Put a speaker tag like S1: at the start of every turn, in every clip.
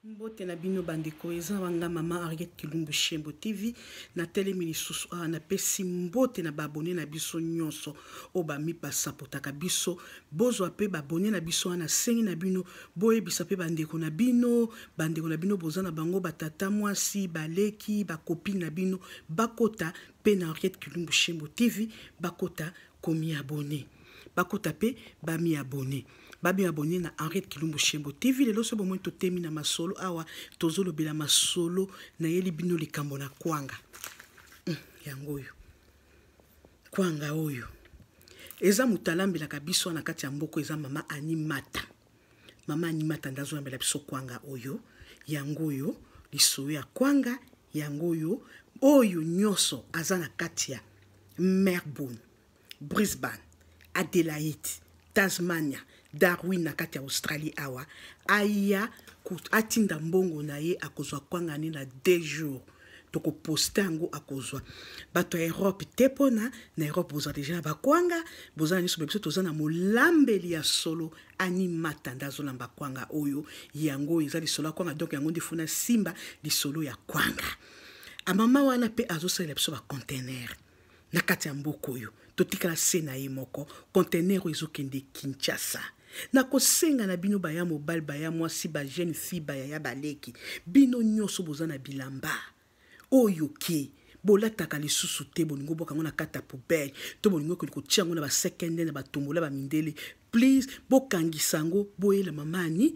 S1: Mbote na bino bandeko, eza wanga mama Henriette Kilumbu Shembo TV. Natelemi lisusu awa, napesi mbote na baabone na biso nyonso oyo bami basapotaka biso. Bozwa mpe baabone na biso wana, nasengi na bino boyebisa mpe bandeko na bino, bandeko na bino boza na bango, batata mwasi, baleki, bakopine na bino, bakota mpe na Henriette Kilumbu Shembo TV, bakota komiabone, bakota mpe bamiabone, babi abonné na Henriette Kilumbu Shembo TV. Lelo so bomoni totemi na masolo awa, tozolobela masolo nayeli bino likambo na kwanga. Yango oyo kwanga oyo eza moto alambelaka biso na kati ya mboka, eza mama Animata. Mama Animata nde azoyambela biso kwanga oyo. Yango oyo lisolo ya kwanga yango oyo, oyo nyonso aza na kati ya Melbourne, Brisbane, Adelaide, Tasmania, Darwin na kati ya Australie awa, aya atinda mbongo na ye, akozwa kwanga ni na 2 jours. Tokoposte yango, akozwa. Bato ya Europe te, mpona na Europe boza deja na bakwanga, boza na nyonso. Biso toza na molambeli ya solo, Animata nde azolamba kwanga oyo. Yango eza lisolo ya kwanga, donc yango nde funa simba lisolo ya kwanga. Amama wana mpe azosalela biso bacontener na kati ya mboka oyo, totikala se na ye moko. Contener oyo ezokende Kinshasa. Nakosenga na bino baya mobali, baya mwasi, ba jeune fille, bayaya, baleki, bino nyonso boza na bilamba oyo ke bolataka lisusu te, bolingi obwaka yango na kati ya poubelle to bolingi okende kotia yango na basekende na batombola bamindele, please bokangisa yango, boyela mama Ani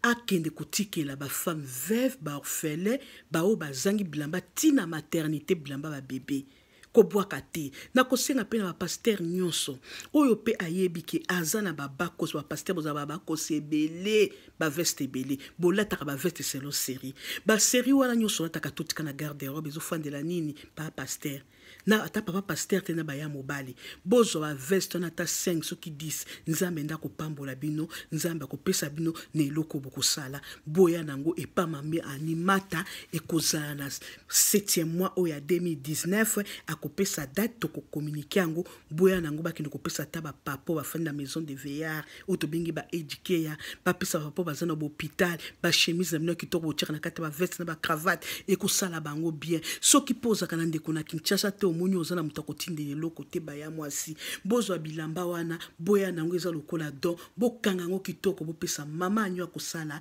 S1: akende kotikela bafemme veuve, baorphelin, baoyo bazangi bilamba, ntina maternité, bilamba babebe, kobwaka te. Nakosenga mpe na bapaster nyonso oyo mpe ayebi ke aza na babakosi, bapaster bozala babakosi ebele, baveste ebele, bolataka baveste selon série, basérie wana nyonso olataka, totika na garde robe ezofandela nini? Pa paster na ata papa paster te na baya mobali, bozwa baveste wana ata 5 soki 10. Nzambe nde akopambola bino, Nzambe akopesa bino na eloko bokosala. Boya nango epa mame Animata, ekozala na 7e mois oyo ya 2019. Akopesa date, tokokommunike yango. Boya nango, bakende kopesa ata bapapo bafandi na maison de vieillard oyo tobengi ba aged care, bapesa bapapo baza na bahôpital bachemise na bino ya kitoko botiaka na kati ya baveste na bacravate, ekosala bango bien. Soki mpo ozalaka na ndeko na Kinshasa te, omoni oza na moto akotindela eloko te, baya mwasi, bozwa bilamba wana, boya nango, eza lokola don. Bokanga yango kitoko, bopesa mama anyo, akosala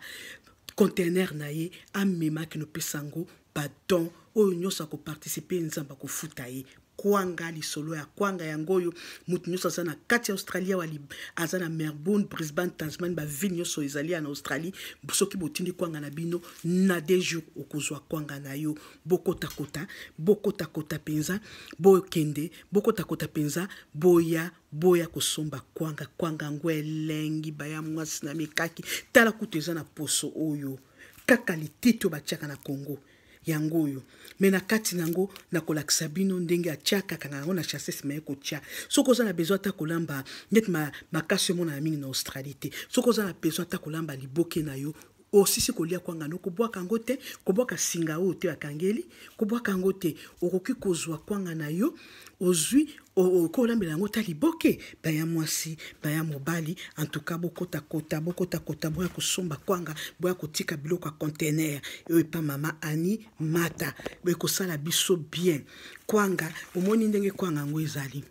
S1: contener na ye, amemaki nopesa yango badon. Oyo nyonso akoparticipe, Nzambe akofuta ye. Kwanga, lisolo ya kwanga yango oyo. Moto nyonso aza na kati ya Australie awa, aza na Melbourne, Brisbane, Tasmanie, baville nyonso ezali ya na Australie, soki botindi kwanga na bino, na 2 jours okozwa kwanga na yo. Bokotakota, bokotakota mpenza, bokende, bokotakota mpenza, boya, boya kosomba kwanga. Kwanga yango elengi, baya mwasi na mikaki. Tala kutu eza na poso oyo kaka lititi oyo batiaka na Congo, yango oyo. Me na kati nango nakolakisa bino ndenge atiaka, akanga yango na chasse, nsima ye kotia. Soki oza na besoin ata kolamba neti makasi omonana mingi na Australie te, soki oza na besoin ata kolamba liboke na yo, osisi kolia kwanga no, kobwaka yango te, kobwaka singa oyo te bakangeli, kobwaka yango te. Okoki kozwa kwanga na yo, ozwi, okolambela yango ta liboke. Baya mwasi, baya mobali, en tout cas bokotakota, bokotakota, boya kosomba kwanga, boya kotika biloko ya contener oyo epa mama Ani Mata, ekosala biso bien. Kwanga, omoni ndenge kwanga yango ezali?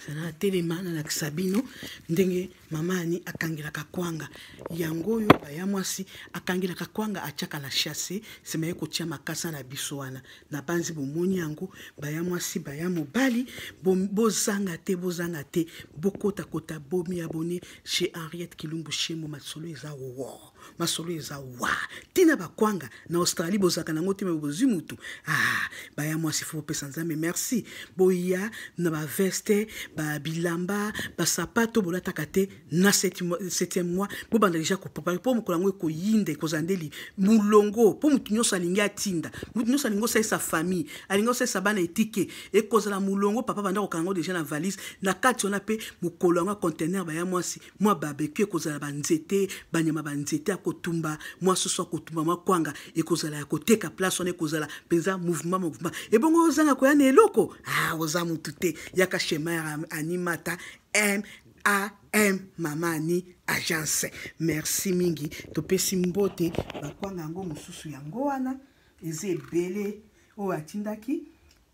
S1: Zala telema, nalakisa bino ndenge mama Ani akangelaka kwanga. Yango oyo, baya mwasi, akangelaka kwanga, atiaka na chasse, nsima ye kotia makasa na biso wana. Na banzi bomoni yango. Baya mwasi, baya mobali, bozanga te, bozanga te, bokotakota, bomiabonner chez Henriette Kilumbu Shembo. Masolo eza wo, masolo eza wa ntina bakwanga na Australie bozalaka nango te, me bozwi mutu. Ah, baya mwasi, fo bopesa Nzambe merci. Boya na baveste, babilamba, basapato bolataka te na septième mois, bobanda deja koprépare mpo mokolo yango ekoyinda, ekozala nde molongo, mpo motu nyonso alingi atinda, motu nyonso alingi osalisa famille, alingi osalisa bana etike, ekozala molongo. Papa, banda kokanga yango deja na valise na kati wana. Mpe mokolo yango ya contener, baya mwasi, mwa barbecue ekozala, banzete, banyama, banzete ya kotumba, mwa soso ya kotumba, mwa kwanga ekozala ya koteka. Place wana ekozala mpenza mouvement, mouvement. Ebongo ozanga koya na eloko, ah, oza motu te. Yaka chemin Animata m Am Mama Annie Agence. Merci mingi. Topesi mbote bakwanga yango mosusu yango wana eza ebele oyo atindaki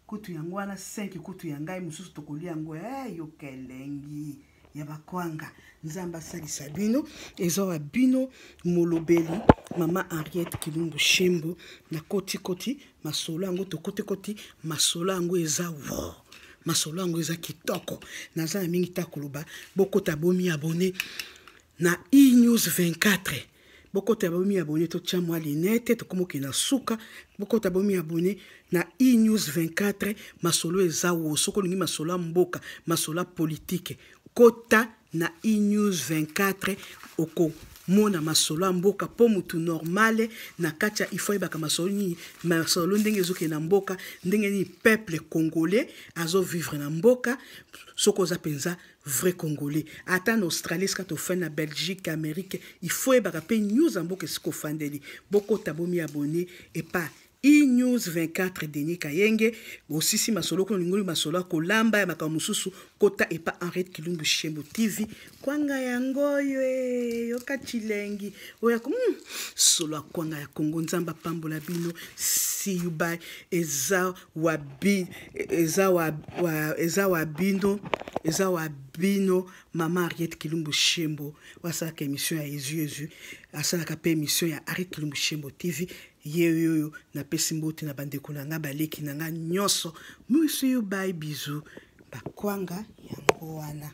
S1: kutu yango wana 5 kutu ya ngai mosusu tokolia yango eh, yoka elengi ya bakwanga. Nzambe asalisa bino. Eza wa bino molobeli mama Henriette Kilumbu Shembo na koti koti masolo yango tokoti koti masolo yango eza wo masolo yango eza kitoko. Naza na mingi ta koloba. Bokota bomi abonné na e-news 24. Bokota bomi abonné totia mwa lunette tokomoki na suka. Bokota bomi abonné na e-news 24. Masolo eza wo soko olingi masolo ya mboka, masolo ya politique, kota na e-news 24 okomona masolo ya mboka po mutu normale na kati ya ifo ayebaka masolo nini, masolo ndenge ezokende na mboka, ndenge nini peuple congolais azovivre na mboka. Soko oza mpenza vrai congolais, ata na Australie esika tofandi, na Belgique, Amérique, il faut oyebaka mpe news ya mboka esika ofandeli. Bokota bomi abonné epa e-news 24 Denis Kayenge. Bosisi masolo kuna lingoli masolo ya kolamba ya makambo mosusu, kota epa Henriette Kilumbu Shembo TV. Kwanga yango oyo e, yoka chilengi oyo solo ya kwanga ya Congo. Nzambe apambola bino. See you bye. Eza wa bi, eza wa, wa, eza wa bino, eza wa bino mama Henriette Kilumbu Shembo wasalaka émission ya Ezu Ezu, asalaka pe émission ya Henriette Kilumbu Shembo TV. Ye oyo napesi mbote na bandeko na nga, baleki na nga nyonso. Monsieur bye, bisous. Bakwanga yango wana.